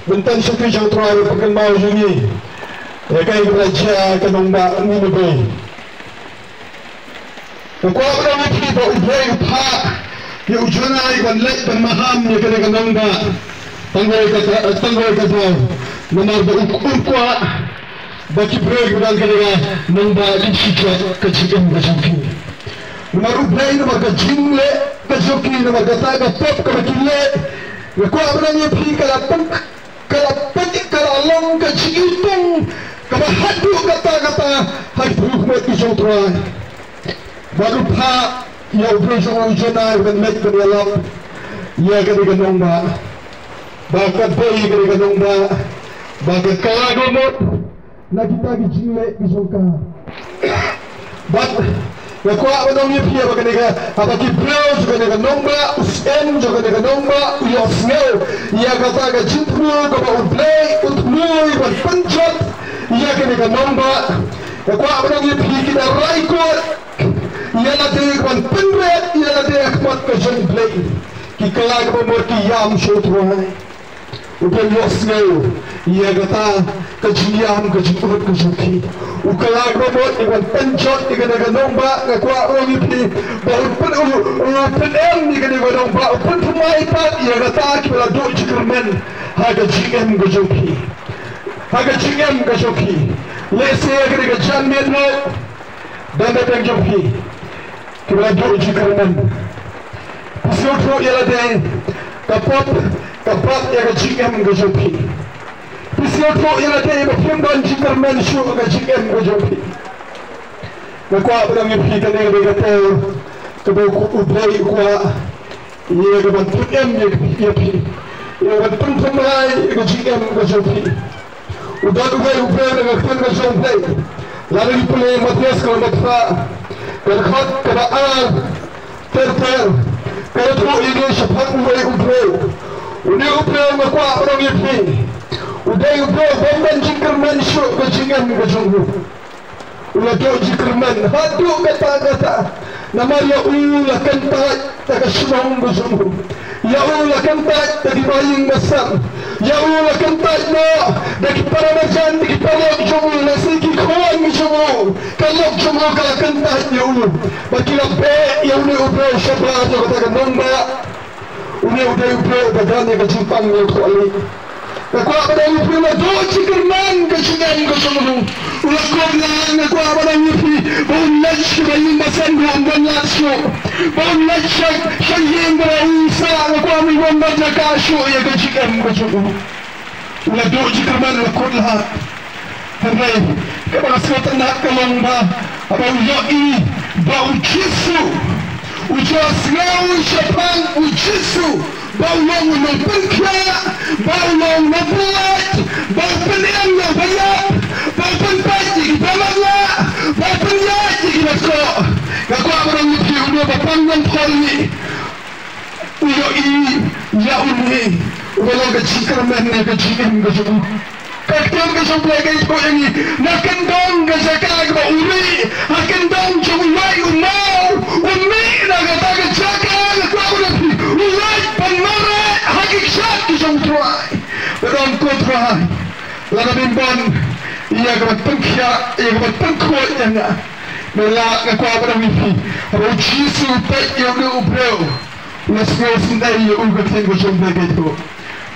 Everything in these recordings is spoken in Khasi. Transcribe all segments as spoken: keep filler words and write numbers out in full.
Mynta shakri jong Trai, ba pynkynmaw jong ngi ïa kaei kaba la jia ka nongbah Nineveh. Nga kwah ban ong ïa phi ba U Blei u phah ïa u Jonah ban leit ban maham ïa kane ka nongbah. Tang kawei ka, tang kawei ka daw. Namar ba u, u kwah ba ki briew kiba don ha kane ka nongbah kin shu jot ka jingim ka jong ki. Namar U Blei, namar ka jingleh ka jong ki, namar kata ka pop kaba ki leh. Nga kwah ban ong ïa phi ka la pyn Ka la peit, ka la long ka jingïatung kaba haduh katta katta ha ki briew khmat ki jong U Trai. Bad u phah ïa u briew jong u, u Jonah, ban leit ban ïalap ïa kane ka nongbah. Ba ka dei kane ka nongbah ba ka kylla ka mut na kita ki jingleh ki jong ka. Bad nga kwah ban ong ïa phi ba kane ka, haba ki briew jong kane ka nongbah, u syiem jong kane ka nongbah u ïohsngew ïa kata ka jingthmu kaba U Blei u thmu ïa ban pynjot ïa kane ka nongbah. Nga kwah ban ong ïa phi, ki da rai kut ïa lade ban pynrit ïa lade ha khmat ka jong U Blei. Ki kylla kaba mut, ki ïam sha U Trai. U Blei u ïohsngew ïa kata ka jingïam ka jingud ka jong ki. U kylla kaba mut ïa ban pynjot ïa kane ka nongbah. Nga kwah ban ong ïa phi ba u pyn, u, u pynem ïa kane ka nongbah, u pynthymmai pat ïa kata kiba la duh jingkyrmen ha ka jingim ka jong phi. Ha ka jingim ka jong phi. Lehse ha kane ka janmiet ruh don bad don jong phi kiba la duh jingkyrmen. Phi sngewthuh ïa lade, ka pop ka bat ïa ka jingim ka jong phi. Phi sngewthuh ïa lade ba phim don jingkyrmen shuh ha ka jingim ka jong phi. Nga kwah ban ong ïa phi, kane ka dei ka por kaba U Blei u kwah ïa ka ban pynem ïa phi, ïa ka ban pynthymmai ïa ka jingim ka jong phi. U don uwei u briew na ka ktien ka jong U Blei. Lada ngi pule Mathaios ka lynnong ba phra, ka dkhot kaba ar ter ter, ka ïathuh ïa ngi shaphang uwei u briew. Une u briew nga kwah ban ong ïa phi, u dei u briew bym don jingkyrmen shuh ka jingim ka jong u. U la duh jingkyrmen haduh katta katta. Namar ïa u la kyntait da ka shnong ka jong u. Ïa u la kyntait da ki baïing basan. Ïa u la kyntait noh da ki para marjan, da ki paralok jong u, lehse ki khun ki jong u. Ka lok jong u ka la kyntait ïa u. Bad ki la beh ïa une u briew shabar jong kata ka nongbah. Une u dei u briew uba don ïa ka jingpang ïa u thylliej. Nga kwah ban ong ïa phi, u la duh jingkyrmen ka jingim ka jong u. U la kut lad, nga kwah ban ong ïa phi, ba un leit sha baïing basan ruh um don lad shuh. Ba un leit sha, sha ïing ba u sah, nga kwah, um don jaka shuh ïa ka jingim ka jong u. U la duh jingkyrmen, u la kut lad. Hynrei kaba nga sngewtynnat ka long ba, haba u ïohi ba U Jisu u ju ïohsngew shaphang U Jisu ba u long u nongpynkhiah, ba u long u nongpynlait, ba u pynim ïa uba ïap, ba u pynpait ïa kiba matlah, ba u pynïaid ïa kiba koh. Nga kwah ban ong ïa phi, une uba pang nongpynlait u ïohi ïa une uba long ka jingkyrmen ha ka jingim ka jong u. Ka ktien ka jong U Blei ka ïathuh ïa ngi, na kyndong ka jaka kaba u rieh, ha kyndong jong u ïaid u maw, u mih na kata ka jaka, nga kwah ban ong ïa phi, u ïaid ban mareh ha ki kjat ki jong U Trai. Ba don, ko Trai, lada men ban ïa ka ban pynkhiah, ïa ka ban pynkhuid ïa nga. Me lah, nga kwah ban ong ïa phi, haba U Jisu u peit ïa une u briew, u la sngewsynei ïa u, ka ktien ka jong U Blei ka ïathuh.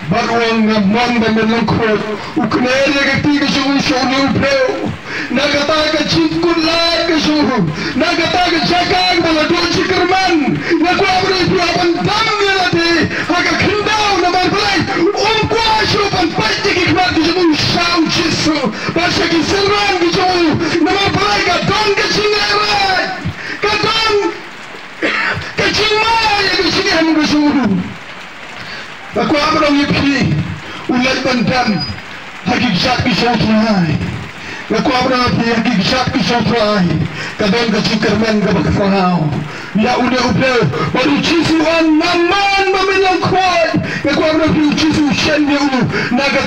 Bad u ong, nga mon ba men long khuid. U kner ïa ka kti ka jong u sha une u briew. Na kata ka jingkut lad ka jong u, na kata ka jaka kaba la duh jingkyrmen, nga kwah ban ong ïa phi, u ïa ban dam ïa lade ha ka khyndew, namar balei? Um kwah shuh ban peit ïa ki khmat ki jong u sha U Jisu bad sha ki synran ki jong u, namar balei? Ka don ka jingïaid, ka don ka jingma ïa ka jingim ka jong u. Nga kwah ban ong ïa phi, u leit ban dam ha ki kjat ki jong U Trai. Nga kwah ban ong ïa phi, ha ki kjat ki jong U Trai ka don ka jingkyrmen kaba khraw ïa une u briew. Bad U Jisu u ong, nga mon ba men long khuid. Nga kwah ban ong ïa phi, U Jisu u shim ïa u na kata